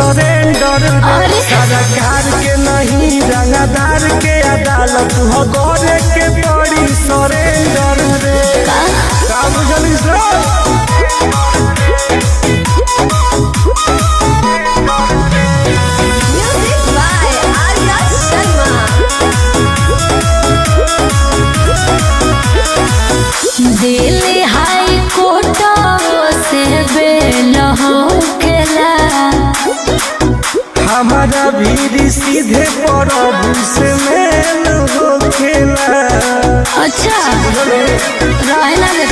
Surrender रे। अरे। सरकार के नहीं रंगदार के अदालत हो करे के पड़ी सरेंडर रे। का बुझलिस रे? Music by Arya Sharma. Delhi high court से बेल होखेला। हमारा भीड़ सीधे प्रभु से मेल होखेला। अच्छा, रहना।